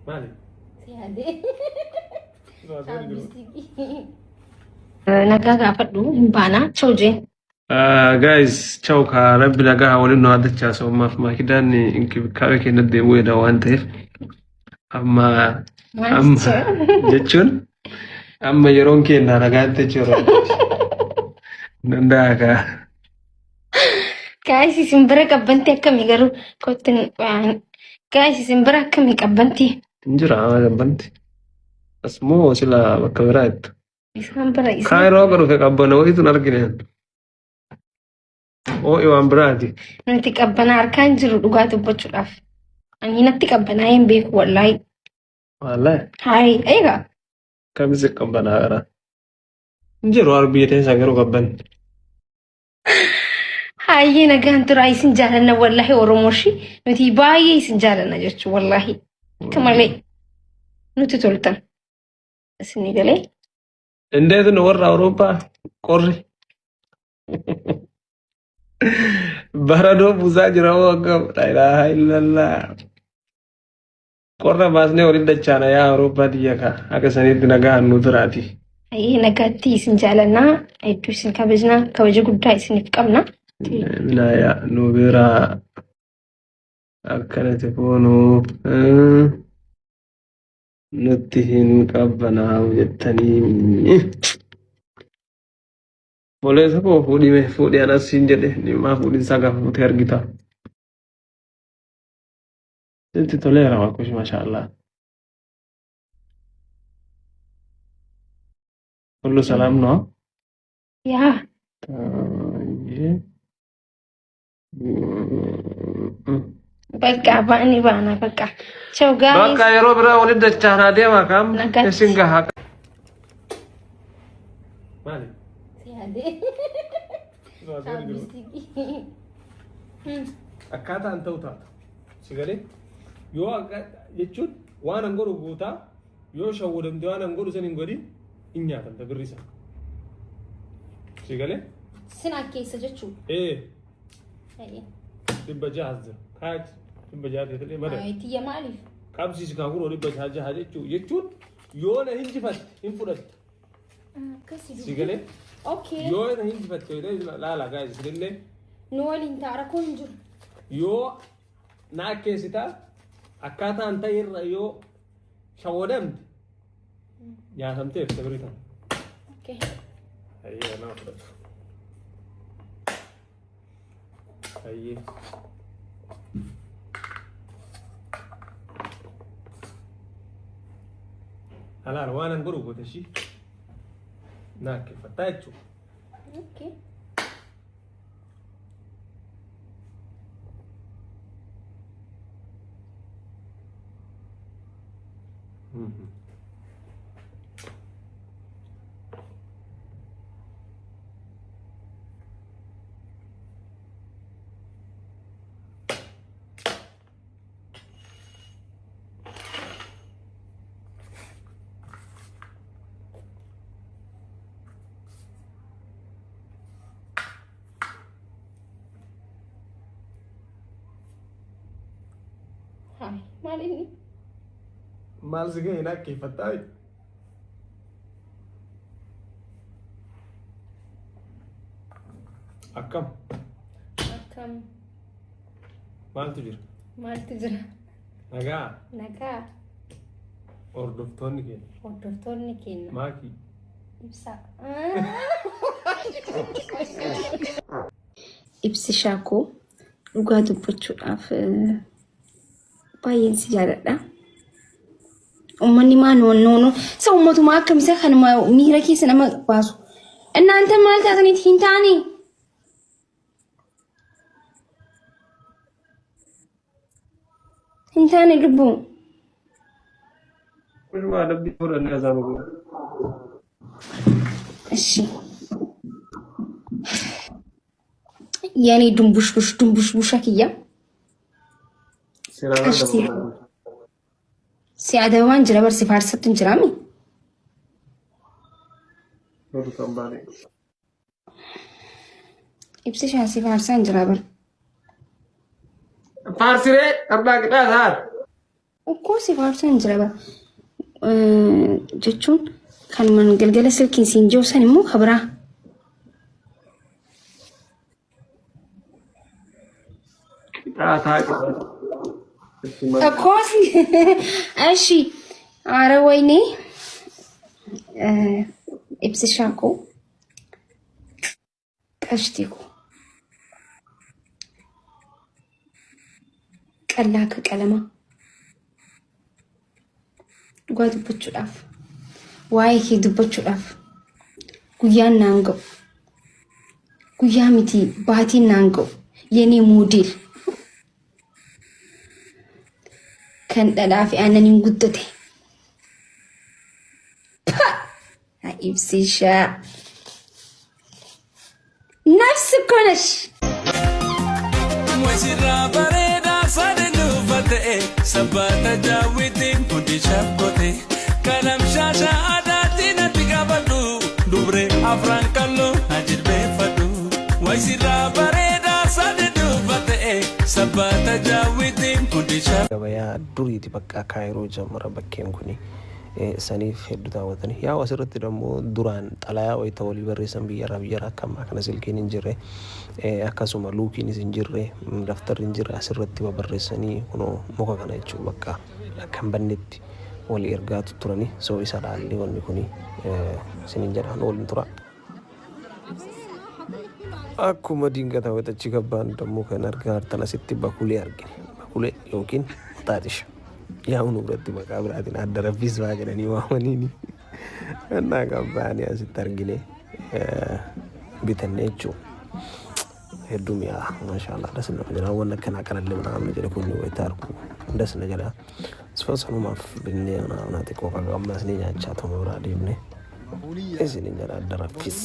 Maali? Si yaadee. Nagaa gaafadhu hin baanaa. Choo jeen. Guys, ciao ka rabbi nagaa waliin nu haadachaa ammaaf maakidaan inkibikaabee kenna deemuu jedha waan ta'eef amma Maal amma jechuun? jechuun amma yeroon keenya nagaatti jechuudha. Danda'a kaa. Guys, isin bira qabbantii akkamii garuu kottin guys isin bira akkamii qabbantii? Hin jira qabbanti. Asmoo sila bakka biraa jettu. Isaan bira isaan Kaayiroo akka dhufe qabbana wayitu hin argine. Oo'i waan biraati. Nuti qabbana harkaan jiru dhugaa dubbachuudhaaf. Ani natti qabbanaa hin beeku wallaahi. Wallaahi. Hayi egaa. Kamisi qabbanaa gara. Hin jiru har biyya teessaa garuu qabbanni. Hayyee nagaan turaa isin jaalanna wallaahi Oromoo shi nuti baay'ee isin jaalanna jechuun wallaahi. Akka malee nuti toltan. Isin galee. Indeet nu warra Awurooppaa qorri. Baradoo buusaa jira hoo akkam. La ilaaha illallah. Qorra baasnee waliin dachaana yaa Awurooppaa tiyya kaa akka saniitti nagaan nu turaati. Hayyee nagaatti isin jaalannaa hedduu isin kabajna kabaja guddaa isiniif qabna. Minaa nu biraa akkanatti koonuu nutti hin qabbanaa'u jettanii. Boleessa koo fuudhii mee fuudhii anas siin jedhe dhimmaa fuudhinsaa gaafa fuutee argita. Sitti toleera makush masha Allah. Kullu salaam no. Yaa. Taayee. Bakka baani baana bakka. Ciao guys. Bakka yeroo biraa walitti dachaanaa deema kam Nagaatti. isin gahaa. Maali? Siyaadee. Akkaataan ta'u taata. Si galee yoo akka jechuun waan an godhu guutaa yoo shawwadamte waan an godhu san hin godhin hin nyaatamta birri sana. Si galee? Sin akkeessa jechuudha. Ee 600 as jira. Kaach 600 ta'e mada. Tiyya maaliif? Qabsiisi kaa kunoo 600 jechuu jechuun yoo na hinjifatte hin fudhatte. Akkasi Si galee? Okay. Yoo na hinjifatte laala guys isinillee Nu waliin ta'a rakkoon hin jiru. Yoo na akkeessitaa akkaataan ta'e irra yoo shawwadamte nyaatamteef sabrii tana. Okay. Hayyee nama fudhatu. Hayyee. Alaal waan an godhu goote ishii na akkeeffattaa jechuudha. Okay. Hayi, maal inni? Maal si ga'e na akkeeffattaa? Akkam? Akkam? Maaltu jira? Maaltu jira? Nagaa. Nagaa. Hordoftoonni keenya. Hordoftoonni keenya. Maakii. Ibsaa. Ibsishaa koo dhugaa dubbachuudhaaf baay'een si jaaladha. Uummanni maa noonoo isa uummatumaa akkamisa kanuma miira keessa nama baasu. Innaanta maal taataniiti hin taane. Hin taane lubbuu. Kushuma adabbii fudhannee haasa'ama kun. Ishi. Yaani dumbushbush dumbushbusha kiyya. Seeraan Qashtii. adabamu. Si adabaan jira bar si faarsattu hin jiraami. Lotu kan baane. Ibsishaa si faarsaan jira bar. Faarsiree abbaa qixaa saar. Ukkoo si faarsan jira bara. Jechuun kanumaan galgala silkiin siin jiru san immoo kabiraa. Qixaataa qixaata. Akkoo si ashi aara wayinee ibsishaa koo qashtii koo qallaa akka qalamaa dhugaa dubbachuudhaaf waa'ee kee dubbachuudhaaf guyyaan naan ga'u guyyaa miti baatiin naan ga'u yenee moodeel kan dhadhaa fi aannaniin guddate. Ibsishaa. Nafsi konash. Wasirraa bareedaa sadeen uffate sabbaata jaawwitiin hundi shakkote kalam shaasha aadaatti natti qabadhu dubree afran kalloo na jilbeeffadhu. Wasirraa bareedaa sadeen uffate sabbaata jaawwitiin hundi shakkote. Gabayaa duriiti bakka Kaayiroo jamara bakkeen kuni saniif hedduu daawwatanii. Yaa asirratti immoo duraan xalayaa wayita walii barreessan biyyarraa biyyarraa akka ammaa kana silkiin hin jirre, akkasuma luukiinis hin jirre, daftarri hin jirre, asirratti babarreessanii kunoo muka kana jechuun bakka akka hin bannetti walii ergaatu turani. So isa laallee wanni kuni isiniin jedhaan waliin tura. Akkuma dingata wayita gabbaan dammoo kan argaa jirtan asitti bakulee argine. Bakulee yookiin maxaaxisha. Yaa nu biratti maqaa biraatiin adda raffis fa'aa jedhanii waamaniini. Innaa gabbaanii asitti argine bitanne jechuudha. Hedduu mi'aa maashaallah das nama jedha waan akkanaa kanallee mana jedhe kun wayita argu das na jedha. Sanumaaf binnee mana xiqqoo qaba ammas ni nyaachaa tuma biraa deemne. Isin jedha adda raffis.